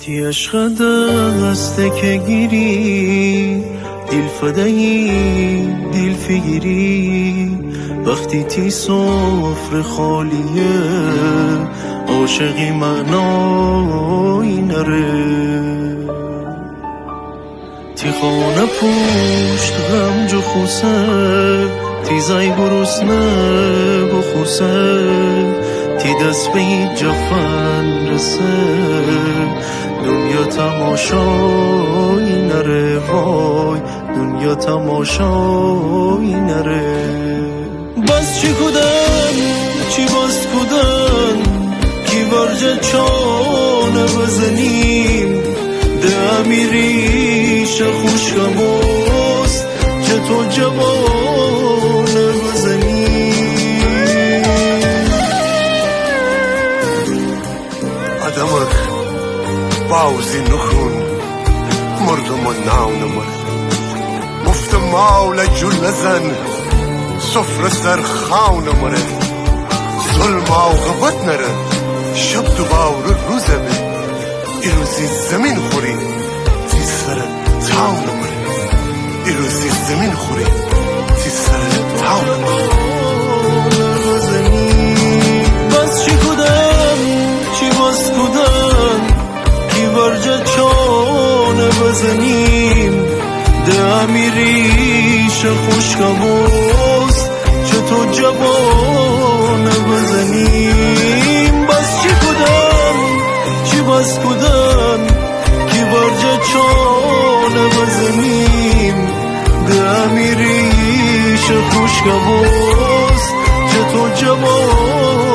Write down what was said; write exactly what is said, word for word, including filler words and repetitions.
تی عشقه دسته که گیری، دیل فدایی، دیل فیگیری، وختی تی سفره خالیه، عاشقی معنایی نره. تی خانه پوشت غم جه خوسه، تی زای گروسنه بخوسه، تی دس به هیجا فنرسه، دنیا تماشایی نره، وای، دنیا تماشایی نره. بس چی کودن، چی بس کودن، کی ورجه چانه بزنیم، ده امی ریشه خوشکه بوست، چطو جوانه بزنیم. آدمک باوزی نوکون، مردومه ناو نمره. مفته ماوله جول نزن، سفره سر خاو نمره. ظلم عاقبت نره، شب دوباره روزه به. ایروزی زمین خوری، تی سره تاو نمره. ایروزی زمین خوری، تی سره تاو نمره. بس چی کودن، چی بس کودن، کی ورجه چانه بزنیم، ده امی ریشه خوشکه بوست، چطو جوانه بزنیم. بس چی کودن، چی بس کودن، کی ورجه چانه بزنیم، ده امی ریشه خوشکه بوست، چطو جوانه